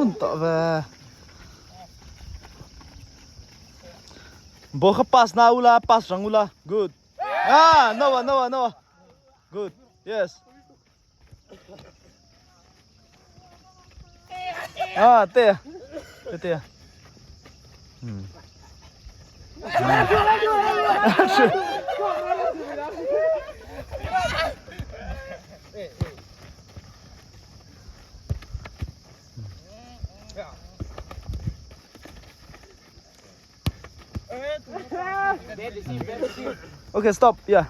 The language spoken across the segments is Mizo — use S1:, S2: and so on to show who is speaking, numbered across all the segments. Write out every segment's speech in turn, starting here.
S1: ngun tawh ve. Ball kha pass na ula, pass rang ula. Good. Ah, Noah, Noah, Noah. Good. Yes. Ah, te. Te te. Hmm. Okay, stop. Yeah.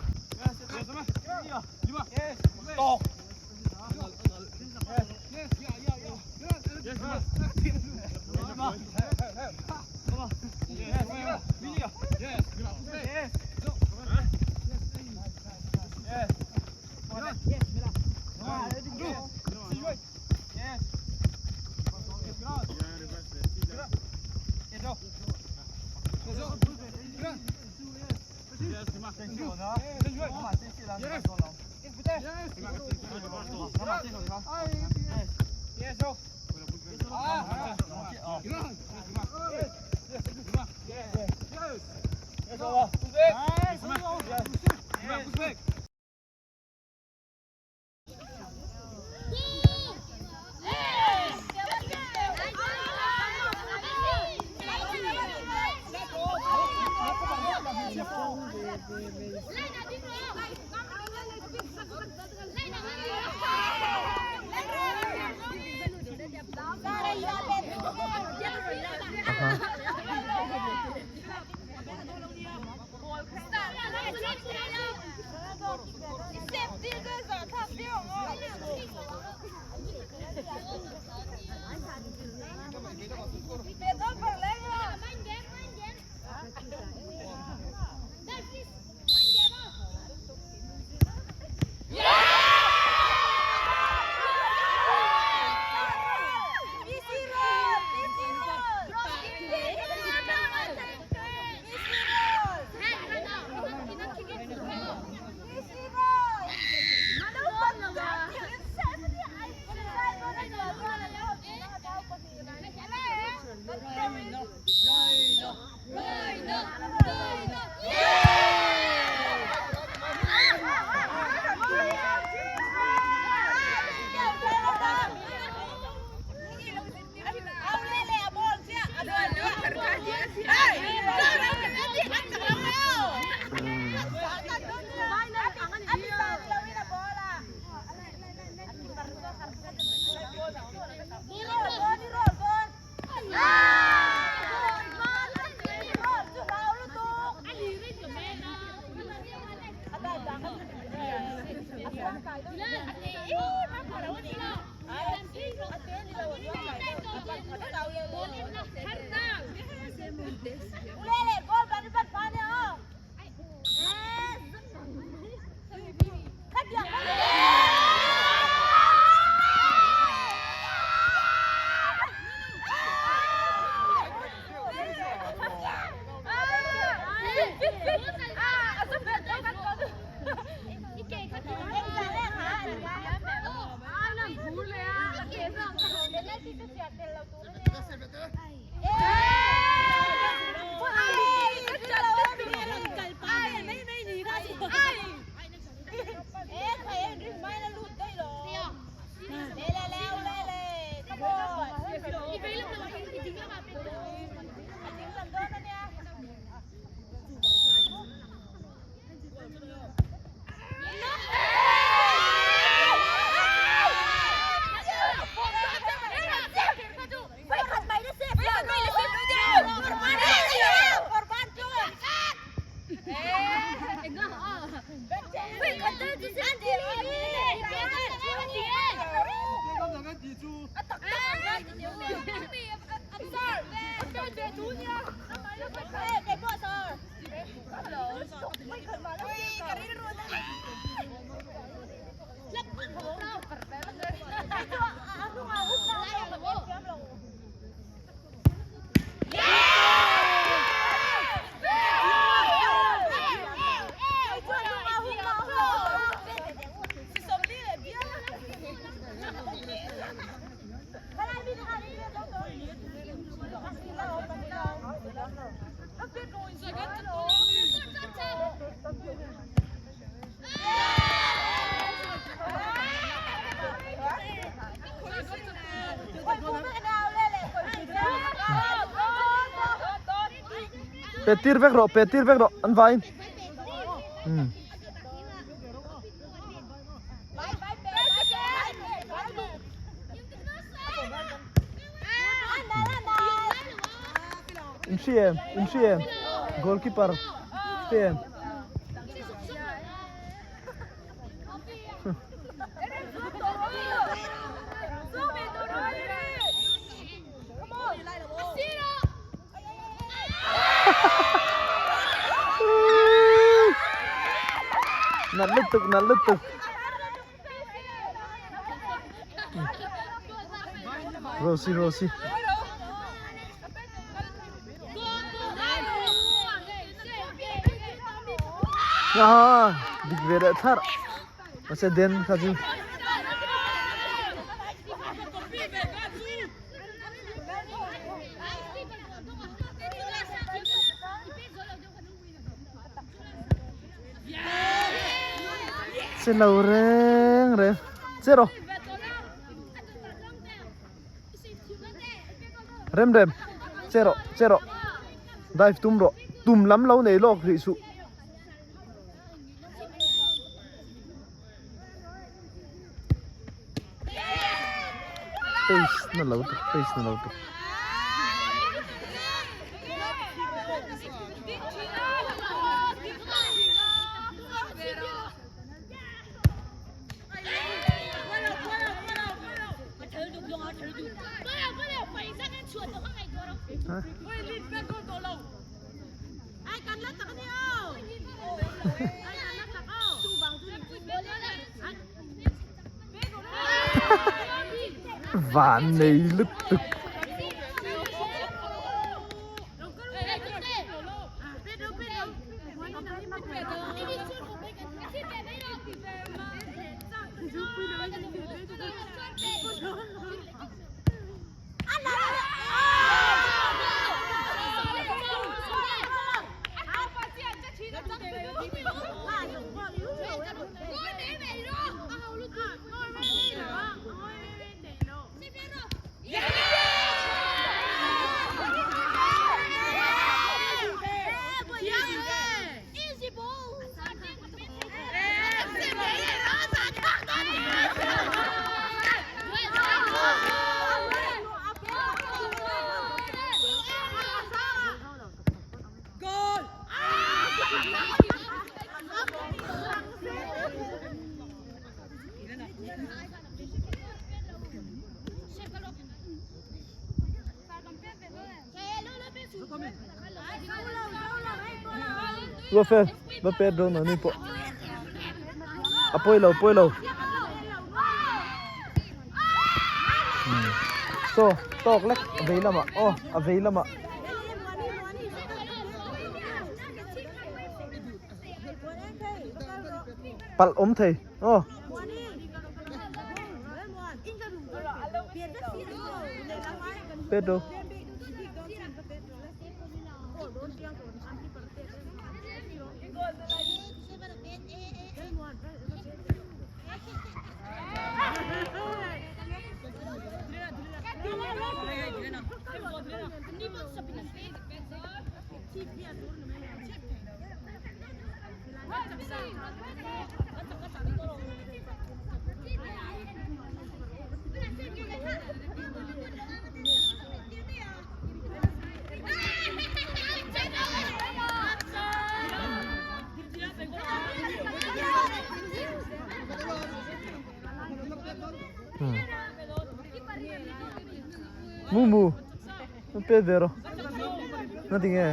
S1: Pet tir vek rawh, pet tir vek rawh an vaiin. Umm. In hri em, in hri em. Goalkeeper te em. Nat lutuk, nat lutuk. Rosie, Rosie. Ah, dik ve leh thar. Mahse den kha chu. Che lo reng reng. Che rawh. Rem rem. Che rawh, che rawh. Dive tum rawh. Tum lam lo nei lawk rih suh. Pace na lo tuk, pace na lo tuk. Van nei lutuk. Va fel, va pet dawn ani pawh. A pawi lo, pawi lo. Saw, tawk lek a vei lamah, aw a vei lamah. Palh awm thei, aw. Pedro. Mu mu. Pe ve rawh. Ngatinge?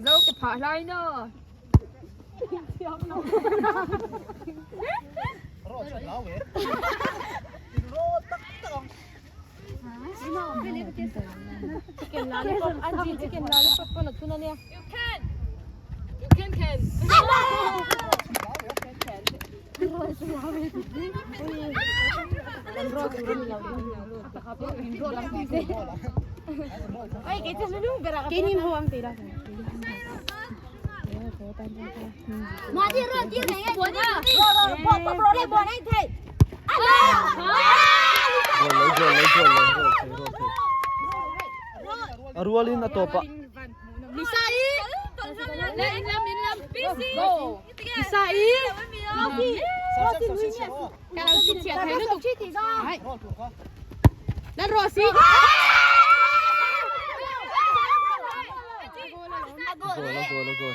S2: Zo ke phah hlai na. Chicken lollipop, anji chicken lollipop pon a thun ania. You can. You can can.
S1: A rualin a tawp ah. Goal a goal a goal.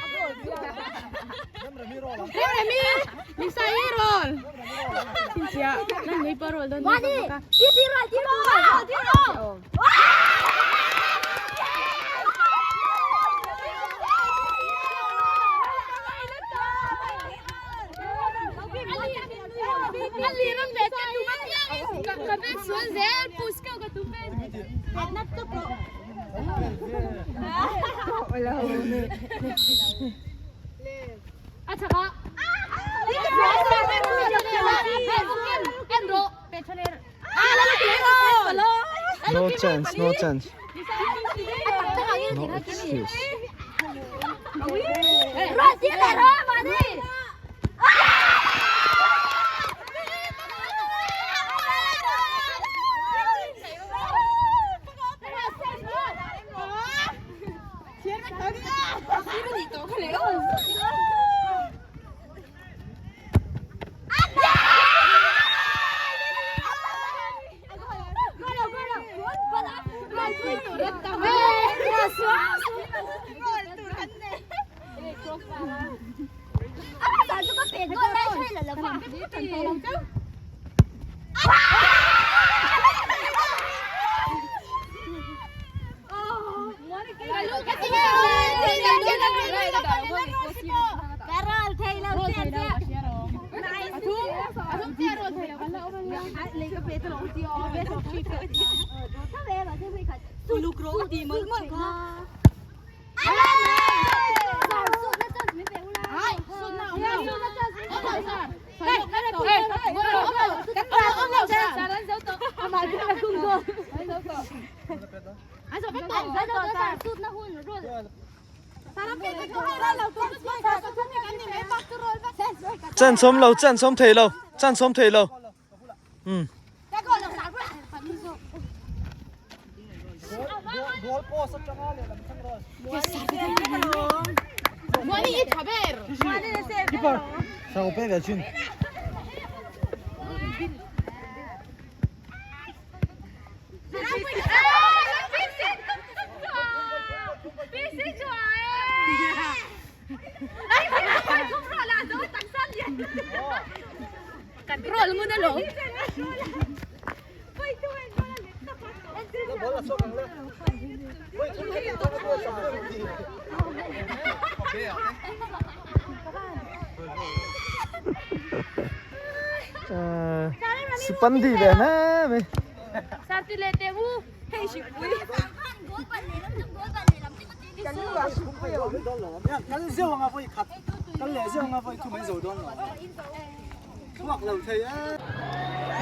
S1: No chance, no chance. No excuse. Chan sawm lo, chan sawm thei lo, chan sawm thei lo. Um. Sao pe ve chin. Sipandi ve me me.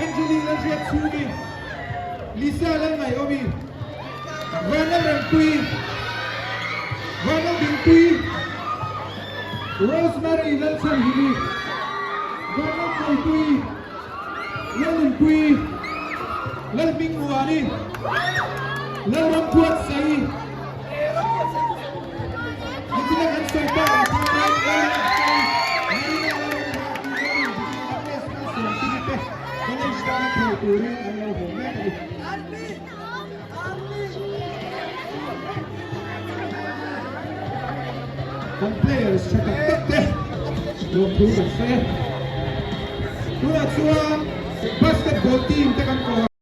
S3: Angelina Hriatchhungi, Lisa Lalngaihawmi, Vanlalrempuii, Vanlalbingpuii, Rosemary Lalchhanhimi, Vanlalpuipuii, Lalnunpuii, Lalhmingmuani, Lalramkhuatsaii, Nichina kan sawi tak ang khan Lalramsaii, Marina Lalramkhuatsaii, Agnes Malsawmkimi te college tana khel turin an lo haw mek a ni. Kan players tha tak tak te lawmthu kan sawi a. Tunah chuan basketball team te kan ko.